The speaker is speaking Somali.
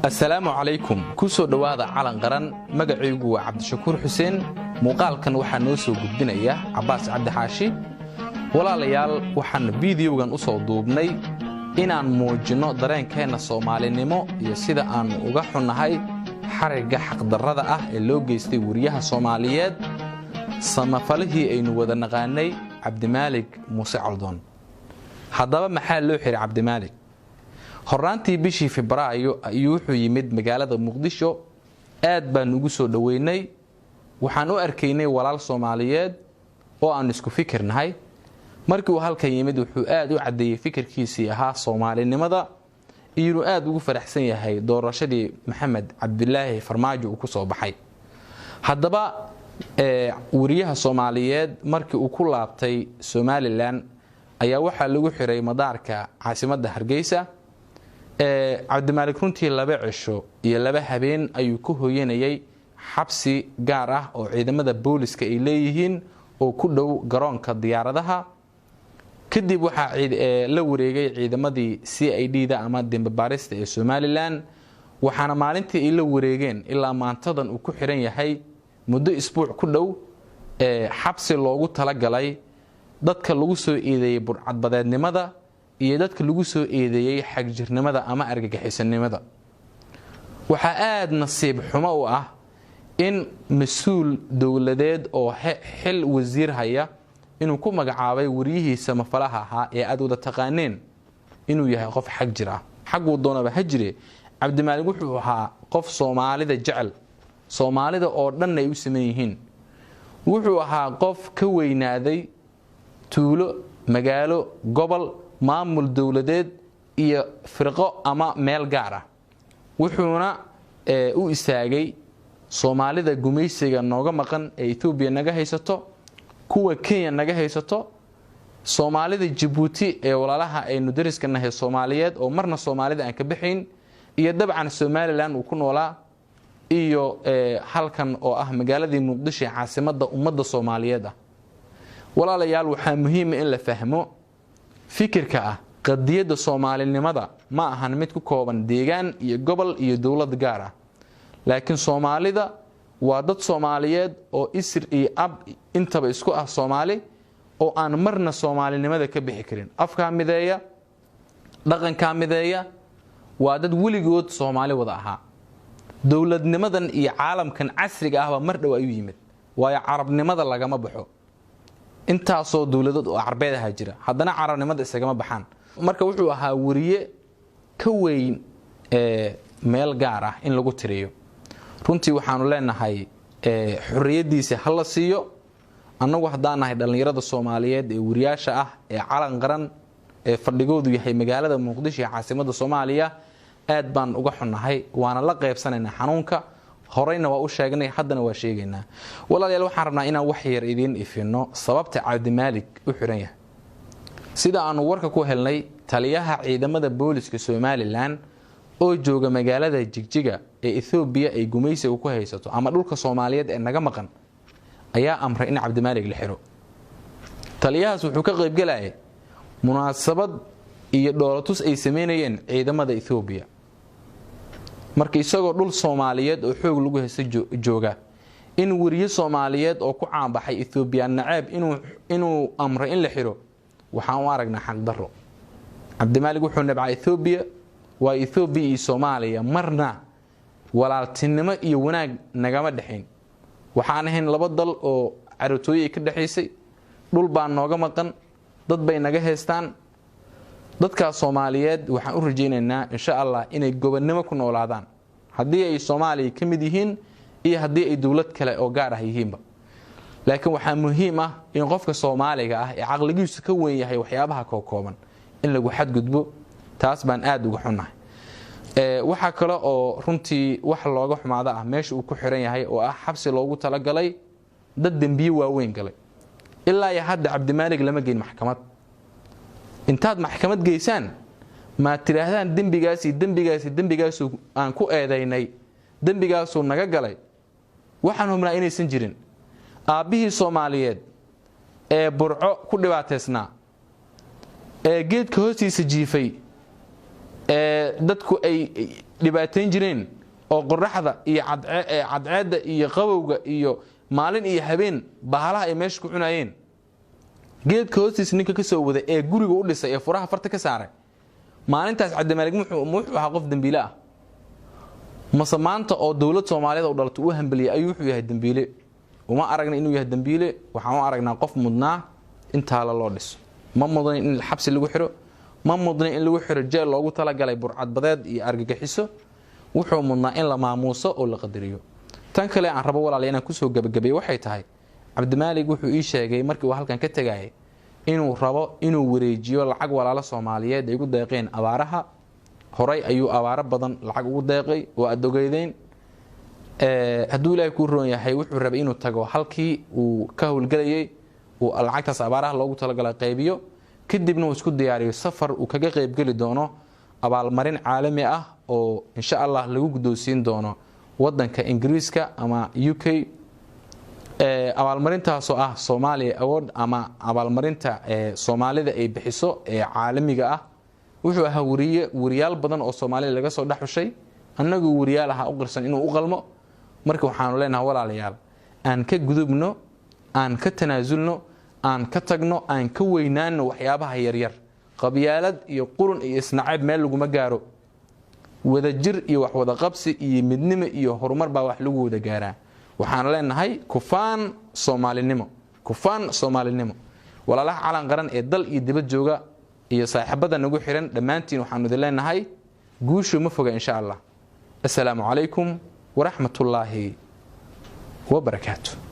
Assalaamu calaykum, ku soo dhowaada Calan Qaran. Magacaygu waa Cabdishakuur Xuseen. Muuqaalkan waxaa noo soo gudbinaya Cabbaas Cabdixaashi. Walaalayaal, waxaan fiidiyowgan u soo duubnay inaan muujinno dareenkeenna Soomaalinimo iyo sida aannu uga xunnahay xarigga xaqdarrada ah ee loo geystay weriyaha Soomaaliyeed, samafalihii aynu wada naqaanay, Cabdimaalig Muuse Coldoon. Haddaba, maxaa loo xihay Cabdimaalig? Horraantii bishii Febraayo ayuu wuxuu yimid magaalada Muqdisho. Aad baanu ugu soo dhoweynay. Waxaan u arkaynay walaal Soomaaliyeed oo aannu isku fikirnahay. Markii uu halkan yimid, wuxuu aad u caddeeyey fikirkiisii ahaa Soomaalinimada iyo inuu aad ugu faraxsan yahay doorashadii Maxamed Cabdilaahi Farmaajo uu ku soo baxay. Haddaba, weriyaha Soomaaliyeed markii uu ku laabtay Somaliland ayaa waxaa lagu xiray madaarka caasimadda Hargeysa. Cabdimaalik runtii 2 cisho iyo 2 habeen ayuu ku hoyanayay xabsi gaar ah oo ciidamada booliska ay leeyihiin oo ku dhow garoonka diyaaradaha. Kadib waxaa la wareegay ciidamadii CID da ama dembibaarista ee Somaliland, waxaana maalintii ay la wareegeen ilaa maantadan uu ku xiran yahay muddo isbuuc ku dhow xabsi loogu talagalay dadka lagu soo eedeeyey burcadbadeednimada iyo dadka lagu soo eedeeyey xagjirnimada ama argagixisanimada. Waxaa aada nasiib xumo u ah in mas-uul dowladeed oo xil wasiir haya inuu ku magacaabay wariyihii samafalaha ahaa ee aad wada taqaaneen inuu yahay qof xag jir ah. Xagguu doonaba ha jire, Cabdimaalig wuxuu ahaa qof Soomaalida jecel, Soomaalida oo dhan ay u saman yihiin. Wuxuu ahaa qof ka weynaaday tuulo, magaalo, gobol, maamul dowladeed iyo firqo ama meel gaar ah. Wuxuuna u istaagay Soomaalida gumaysiga nooga maqan ee Etoobiya naga haysato, kuwa Kenya naga haysato, Soomaalida Jabuuti ee walaalaha aynu dariska nahay Soomaaliyeed oo marna Soomaalida aan ka baxayn, iyo dabcan Somaliland uu ku noolaa, iyo halkan oo ah magaaladii Muqdisho ee caasimadda ummadda Soomaaliyeed ah. Walaalayaal, waxaa muhiima in la fahmo fikirka ah qadiyadda Soomaalinimada ma ahan mid ku kooban deegaan iyo gobol iyo dowlad gaar ah, laakiin Soomaalida waa dad Soomaaliyeed oo isir iyo ab intaba isku ah Soomaali, oo aan marna Soomaalinimada ka bixi karin. Afkaa mideeya, dhaqankaa mideeya, waa dad weligood Soomaali wada ahaa. Dowladnimadan iyo caalamkan casriga ahbaa mar dhow ayuu yimid, waayo Carabnimada lagama baxo. Intaasoo dowladood oo Carbeed ahaa jira, haddana Carabnimada isagama baxaan. Marka wuxuu ahaa weriye ka weyn meel gaar ah in lagu tiriyo. Runtii waxaanu leenahay xorriyaddiisa ha la siiyo. Annagu haddaan nahay dhallinyarada Soomaaliyeed ee weriyaasha ah ee Calan Qaran ee fadhigoodu yahay magaalada Muqdisho ee caasimadda Soomaaliya, aad baan uga xunnahay, waana la qaybsanaynaa xanuunka. Horeyna waa u sheegnay, haddana waa sheegaynaa. Walaalayaal, waxaan rabnaa inaan wax yar idiin ifino sababta Cabdimaalik u xiran yahay. Sida aanu warka ku helnay, taliyaha ciidamada booliska Somaliland oo jooga magaalada Jigjiga ee Ethoobiya ay gumaysiga ku haysato ama dhulka Soomaaliyeed ee naga maqan ayaa amray in Cabdimaalig la xiro. Taliyahaas wuxuu ka qaybgalayay munaasabad iyo dhoolatus ay sameynayeen ciidamada Ethoobiya. Marka isagoo dhul Soomaaliyeed oo xoog lagu haysto jooga, in weriye Soomaaliyeed oo ku caanbaxay Ethoobiya naceeb inuu amray in la xiro, waxaan u aragnaa xaqdarro. Cabdimaalig wuxuu nabcaa Ethoobiya. Waa Ethoobiya iyo Soomaaliya marna walaaltinimo iyo wanaag nagama dhexayn. Waxaan ahayn laba dal oo carotooye ay ka dhexaysay. Dhul baa nooga maqan, dad bay naga haystaan. Dadkaas Soomaaliyeed waxaan u rajaynaynaa, insha Allah, inay gobonnimo ku noolaadaan, haddii ay Soomaaliya ka mid yihiin iyo haddii ay dowlad kale oo gaar ah yihiinba. Laakiin waxaa muhiim ah in qofka Soomaaliga ah ee caqligiisu ka weyn yahay waxyaabaha kookooban in lagu xadgudbo. Taas baan aada uga xunnahay. Waxaa kale oo runtii wax looga xumaado ah meesha uu ku xiran yahay oo ah xabsi loogu talagalay dad dembiye waaweyn galay. Ilaa iyo hadda Cabdimaalig lama geyn maxkamad. Intaad maxkamad geysaan, maad tidhaahdaan dembigaasi, dembigaasi, dembigaasu aan ku eedaynay, dembigaasuu naga galay? Waxaan hubnaa inaysan jirin. Aabbihii Soomaaliyeed ee Burco ku dhibaataysnaa, ee geedka hoostiisa jiifay, ee dadku ay dhibaatayn jireen oo qoraxda iyo cadceedda iyo qabowga iyo maalin iyo habeen bahalaha ay meesha ku cunayeen, geedka hoostiisa ninka ka soo waday ee guriga u dhisay ee furaha farta ka saaray, maalintaas Cabdimaalig muxuu ahaa? Qof dembiile ah? Mase maanta oo dowlad Soomaaliyed u dhalato u hambeliyay ayuu wuxuu yahay dembiile? Uma aragna inuu yahay dembiile. Waxaan u aragnaa qof mudnaa intaala loo dhiso. Ma mudnayn in xabsi lagu xiro, ma mudnayn in lagu xiro jeel loogu talagalay burcadbadeed iyo argagixiso. Wuxuu mudnaa in la maamuuso oo la qadariyo. Tan kale aan rabo, walaala, inaan kusoo gabagabeeyo waxay tahay, Cabdimaalig wuxuu ii sheegay markii uu halkan ka tegayay inuu rabo inuu wareejiyo lacag walaalo Soomaaliyeed ay ugu deeqeen abaaraha. Horay ayuu abaaro badan lacag ugu deeqay oo aad ogeydeen. Hadduu Ilaahay kuu roon yahay, wuxuu rabay inuu tago halkii uu ka howlgelayay, uu lacagtaas abaaraha loogu talagalay qaybiyo, kadibna uu isku diyaariyo safar uu kaga qaybgeli doono abaalmarin caalami ah oo insha Allah lagu guddoonsiin doono wadanka Ingiriiska ama UK, abaalmarintaasoo ah Soomaaliya Award ama abaalmarinta Soomaalida ay bixiso ee caalamiga ah. Wuxuu ahaa wariye wariyaal badan oo Soomaalida laga soo dhex xushay, annagoo wariyaal ahaa u qirsan inuu u qalmo. Marka waxaanu leenahay, walaalayaal, aan ka gudubno, aan ka tanaasulno, aan ka tagno, aan ka weynaano waxyaabaha yaryar. Qabyaalad iyo qurun iyo isnacayb meel laguma gaaro. Wadajir iyo wax wada qabsi iyo midnimo iyo horumar baa wax lagu wada gaaraa. Waxaan leenahay, kufaan Soomaalinimo, kufaan Soomaalinimo. Walaalaha Calan Qaran ee dal iyo dibad jooga iyo saaxiibada nagu xiran dhammaantiin, waxaanu idin leenahay guushu ma foga, insha Allah. Assalaamu calaykum waraxmatullaahi wabarakaatu.